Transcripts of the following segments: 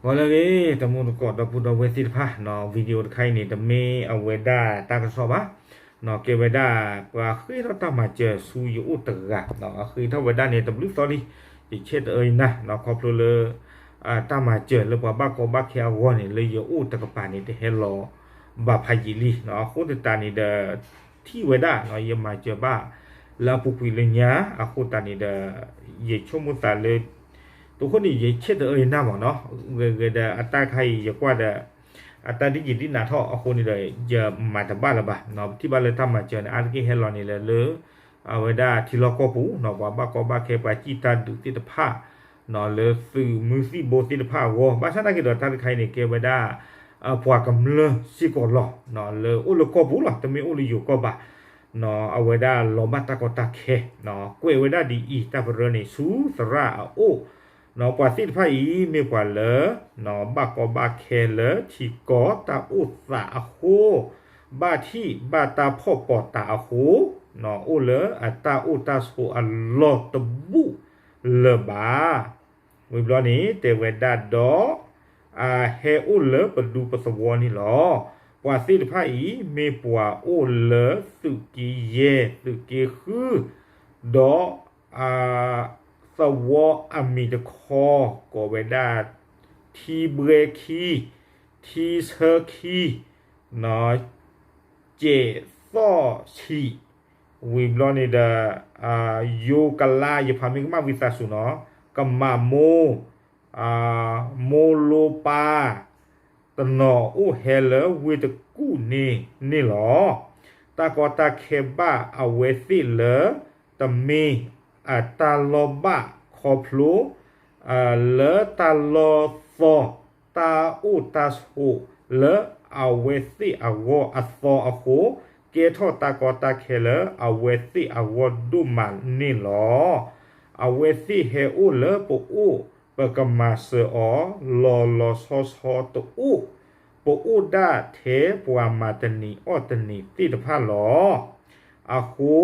ဂီၤလၢအဂ့ၤ တမူတကိးဒီပုၢ်ဒီဝဲၢ်သ့ၣ်တဖၣ်, video တခါအံၤန့ၣ် တမ့ၢ်အဝဲဒၣ်တၢ်ကစီၣ်ဘၣ်, ကဲဝဲဒၣ် ပှၤဃ့ထီၣ်တၢ်မၤစၢၤဆူယအိၣ်တဂၤ, အဃ့ထီၣ်ဝဲဒၣ်န့ၣ် တဘျုးသီလံ, ယဆဲးတအၢယနၢ်, ခီဖျိလၢ တၢ်မၤစၢၤလၢပှၤဘၣ်ကီဘၣ်ခဲအဂီၢ်န့ၣ် လၢယအိၣ်တကပၤန့ၣ် တဟဲလီၤဘၣ်ဖးယံာ်လံ, အဃိသတးန့ၣ်ဒီး ထံၣ်ဝဲဒၣ် ယမၤစၢၤဘၣ်လၢအပူၤကွံာ်လၢညါ, အဃိသတးန့ၣ်ဒီး ယဆိကမိၣ်သးလၢ တဃိန့ၣ် ယဆဲးတအၢယနၢ်မးနီၤ, ဂ့ၤဂ့ၤဒီးအတၢ်ခါအံၤယကွၢ်ဒီး အတၢ်ဒ်ယံာ်ဒ်နးထီၣ်အဃိန့ၣ်ဒီး ယမၤတဘၣ်လၢၤဘၣ်, ပထံၣ်ဘၣ်လၢတၢ်မၤစၢၤန့ၣ် အါတက့ၢ်ဟဲလီၤန့ၣ်လၢ လၢ အဝဲဒၣ်ထံလီၢ်ကီၢ်ပူၤ ပှၤဘၣ်ကီဘၣ်ခဲ ပှၤစံၣ်တၢ်ဒုးသ့ၣ်တဖၣ် လၢသုးမုၢ်သံၣ်ဘိသ့ၣ်တဖၣ်အဂီၢ်, ဘၣ်ဆၣ်သနာ်က့ဒီးတၢ်တခါအံၤန့ၣ် ကဲဝဲဒၣ် ပှၤကမျၢၢ်စ့ၢ်ကီးလီၤ, လၢအိၣ်လၢကီၢ်ပူၤလီၤ, တမ့ၢ်အိၣ်လၢယိၤကီၢ်ဘၣ်, အဝဲဒၣ်လီၤဘၣ်တၢ်ကီတၢ်ခဲ, ကွဲးဝဲဒၣ်ဒ်အံၤ တၢ်ပရၢန့ၣ် ဆူသရၣ်အအိၣ်, ပှၤသ့ၣ်တဖၣ်အံၤ မ့ၢ်ပှၤလၢ ဘၣ်ကီဘၣ်ခဲလၢထံကီၢ်တၢ်အိၣ်သးအဃိ, ဘၣ်ထံၣ်ဘၣ်တၢ်ဖှီၣ်ပီးတၢ်အဃိ, အိၣ်လၢအတၢ်အိၣ်တၢ်ဆိးအလီၢ်တဘူၣ်လၢၤဘၣ်. ဝံၤဘျီန့ၣ် တဲဝဲဒၣ်ဒီး အဟဲအိၣ်လၢပဒူပသဝီန့ၣ်လီၤ. ပှၤသ့ၣ်တဖၣ်အံၤ မ့ၢ်ပှၤအိၣ်လၢသုးက့ယဲၢ် သုးက့ဃု, ဒီး သဝီအမံၤတခီ ကိးဝဲဒၣ် ထံဘှဲခံ, ထံဆၢခံ, ကဲးသီၣ်ဆံး, ဝံၤဘျီန့ၣ်ဒီး ယိၤကလါ ယဖးမ့ၢ်ကမၣ်ဝံသးစူၤနီၤ, ကမးမိၢ်, မိၢ်လိပၢ် တနီၤအိၣ်ဟဲလၢဝ့ၢ်တကူၣ်န့ၣ်န့ၣ်လီၤ. တၢ်ကီတၢ်ခဲဘၣ်အဝဲသ့ၣ်လၢ တမ့ၢ်အတၢ်လီၢ်ဘၣ်ခီဖျိ လၢတၢ်လီၢ်သီ တၢ်အိၣ်တၢ်ဆိးလၢအဝဲသ့ၣ်အဂီၢ်အသီအဃိ, ကဲထီၣ်တၢ်ကီတၢ်ခဲလၢအဝဲသ့ၣ်အဂီၢ်ဒိၣ်မးန့ၣ်လီၤ. အဝဲသ့ၣ်ဟဲအိၣ်လၢပအိၣ် ပကမၤစၢၤအီၤ လီၤလီၤဆီဆီတအိၣ်, ပအိၣ်ဒၣ်ထဲပှၤမၤတနံၤအီၣ်တနံၤသ့ၣ်တဖၣ်လီၤ. အဃိ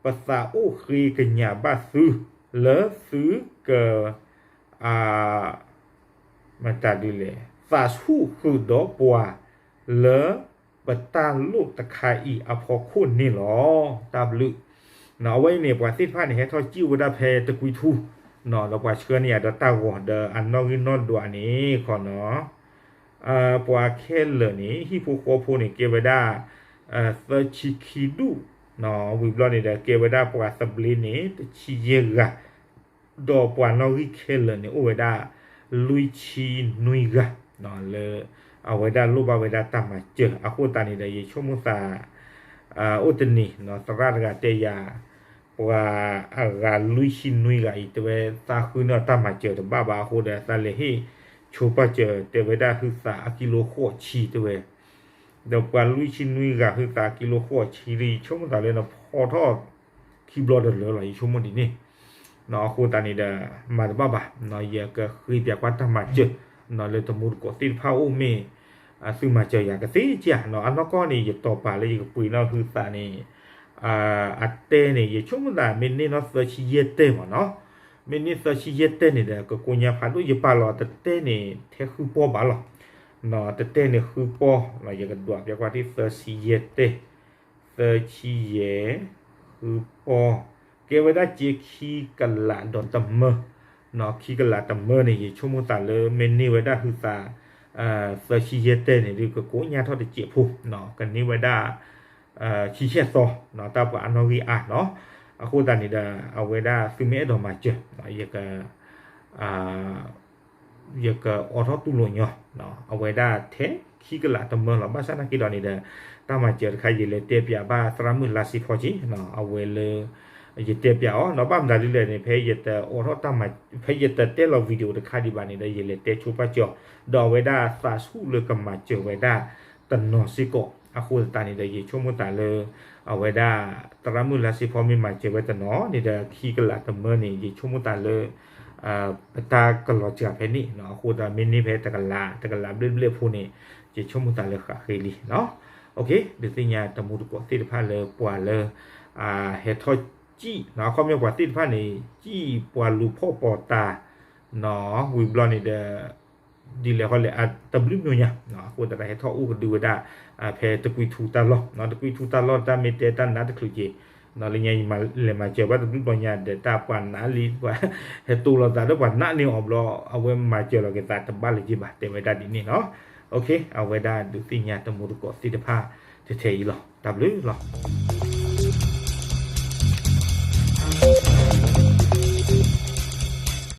ပသးအိၣ်ဃ့ကညးဘၣ်သု လၢသုက မတၤဒ်လဲၣ် သးဆူၣ်ဃုာ်ဒီးပှၤ လၢပတၢ်လိၣ်တခါအံၤအဖီခိၣ်န့ၣ်လီၤ. တၢ်ဘျုး အဝဲအံၤန့ၣ် ပှၤသ့ၣ်တဖၣ်န့ၣ် ဟဲထီၣ်စံၣ်ဝဲဒၣ်ဖဲတကွံထူ ဒီးပှၤဆှၢန့ၢ်ယၤဒီးတၢ်ဂီၤဒီးအနီၣ်ဂံၢ်နီၣ်ဒွးန့ၣ်ခီနီၤ ပှၤခဲလၢာ်န့ၣ် ဟံၣ်ဖိဃီဖိန့ၣ် ကဲဝဲဒၣ် သၢဆံခံဒူၣ်, ဝံၤဘျီန့ၣ်ဒီး ကဲဝဲဒၣ်ပှၤသဘျ့န့ၣ် တဆံယဲၢ်ဂၤ, ဒီးပှၤနီၣ်ဂံၢ်ခဲလၢာ်န့ၣ် အိၣ်ဝဲဒၣ် လွံၢ်ဆံနွံဂၤ, လၢအဝဲဒၣ်လိၣ်ဘၣ်ဝဲဒၣ်တၢ်မၤစၢၤ အဃိသတးန့ၣ်ဒီး ယဆိကမိၣ်သး အိၣ်တနံၤ သရၣ်တဂၤတဲယၤ ပှၤအဂၤလွံၢ်ဆံနွံဂၤအံၤ တဲဝဲသးဃုန့ၢ်အီၤတၢ်မၤစၢၤတဘၣ်ဘၣ်အဃိဒီး သးလဲၤဟ့ၣ်ဆိပာ်စၢၤ တဲဝဲဒၣ်ဟုသးအကံလိဃိးဆံတဲဝဲ, ဒီးပှၤလွံၢ်ဆံနွံဂၤဟုသးအကံလိဃိးဆံလံ ယဆိကမိၣ်သးလၢနဖီထီၣ်ခံဘျီတလၢလီၤ ယဆိကမိၣ်ဒ်န့ၣ်, အဃိသတးန့ၣ်ဒီး မၤတဘၣ်ဘၣ်, ယကဃ့ပၠးကွၢ်တၢ်မၤစၢၤ လၢတမူတကိးသ့ၣ်တဖၣ်အိၣ်မ့ၢ် သုမၤစၢၤယၤကသ့ကၢ်, အနီၢ်ကီၢ်န့ၣ် ယတီၤပာ်လၢယကပှ့ၤနီၣ်ဟုသးန့ၣ် အတဲန့ၣ် ယဆိကမိၣ်သးမ့ၢ်န့ၢ်နီၣ်သၢဆံယဲၢ်တဲမးနီၤ, မ့ၢ်န့ၢ်သၢဆံယဲၢ်တဲန့ၣ်ဒီး ကကိညါဖးဒိၣ် ယပာ်လီၤတတဲန့ၣ် ထဲဃုပီၢ်ဘၣ်လီၤ, တတဲန့ၣ်ဃုပီၢ်, ယကဒွးပၠးကွၢ်ထံၣ်သၢဆံယဲၢ်တဲ သၢဆံယဲၢ် ဃုပီၢ်, ကဲဝဲဒၣ်စ့ခံကလးဒီးတမၢ, ခံကလးတမၢန့ၣ် ယဆိကမိၣ်သးလၢ မ့ၢ်န့ၢ်ဝဲဒၣ်ဟုသး သၢဆံယဲၢ်တဲန့ၣ်ဒီး ကကိညါထီၣ်တစဲးဖိ, ကန့ၢ်ဝဲဒၣ် ဆံဆဲၣ်သီ, တၢ်ပှၤအနီၣ်ဂံၢ်အါနီၤ, အဃိသတးန့ၣ်ဒီး အဝဲဒၣ်သုမ့ၢ်အဲၣ်ဒိးမၤစၢၤ ယက ယကအိးထီၣ်တူၢ်လိာ်ညီ, အဝဲဒၣ်ထဲခံကလးတမၢလီၤ. ဘၣ်ဆၣ်သနာ်က့ဒီးန့ၣ်ဒီး တၢ်မၤစၢၤတခါ ယလဲၤတဲပၠးဘၣ်သရၣ်မုၣ်လါစ့ဖီက့ၤ, အဝဲလၢ ယတဲပၠးအီၤနီၤ, ဘၣ်မတၤဒ်လဲၣ်န့ၣ် ဖဲယတအိးထီၣ်တၢ်မၤ, ဖဲယတတဲလီၤ video တခါဒံးဘၣ်န့ၣ်ဒီး ယလဲၤတဲဆိပာ်စၢၤအီၤ, ဒီးအဝဲဒၣ်သးဆူၣ်လၢကမၤစၢၤဝဲဒၣ်တနီၤစ့ၢ်ကီး, အဃိသတးန့ၣ်ဒီး ယဆိကမိၣ်သးလၢ အဝဲဒၣ် သရၣ်မုၣ်လါစ့ဖီမ့ၢ်မၤစၢၤဝဲတနီၤန့ၣ်ဒီး ခံကလးတမၢန့ၣ် ယဆိကမိၣ်သးလၢ ပတၢ်ကလီၤစှၤဖဲန့ၣ်, အဃိသတးမ့ၢ်န့ၢ်ဖဲတကလး တကလးဘျဲၣ်ဘျဲၣ်ဖိန့ၣ် ယဆိကမိၣ်သးလၢဃးဃ့လံနီၤ. ဒုးသ့ၣ်ညါတမူတကိးသ့ၣ်တဖၣ်လၢပှၤလၢ ဟဲထီၣ်စံၣ်, အခီပညီပှၤသ့ၣ်တဖၣ်န့ၣ် စံၣ်ပှၤလူၤဖီၣ်ပီးတၢ် ဝံၤဘျီန့ၣ်ဒီး ဒ်လဲၣ်ဟီလဲၣ် တဘျုးမံၤညါ အဃိသတးဒီး ဟဲထီၣ်အိၣ်ကဒုဝဲဒၣ် ဖဲတကွံထူတၢ်လီၢ်, တကွံထူတၢ်လီၢ် တၢ်မ့ၢ်တဲတၢ်နါတချုးက့ၤ, လၢညါယလဲၤမၤစၢၤဘၣ်တဘျုးဘျီညါဒီး တၢ်ပှၤနးလံ ပှၤဟဲတိၢ်လိာ်သးဒီး ပှၤနးန့ၢ်အီၤဘျီ အဝဲမၤစၢၤလီၤက့ၤသးတဘၣ်လၢၤက့ၤဘၣ် တဲဝဲဒၣ်ဒ်န့ၣ်နီၤ. အဝဲဒၣ်ဒုးသ့ၣ်ညါတမူသကိးသ့ၣ်တဖၣ်ထဲထဲအံၤလီၤ. တၢ်ဘျုးလီၤ.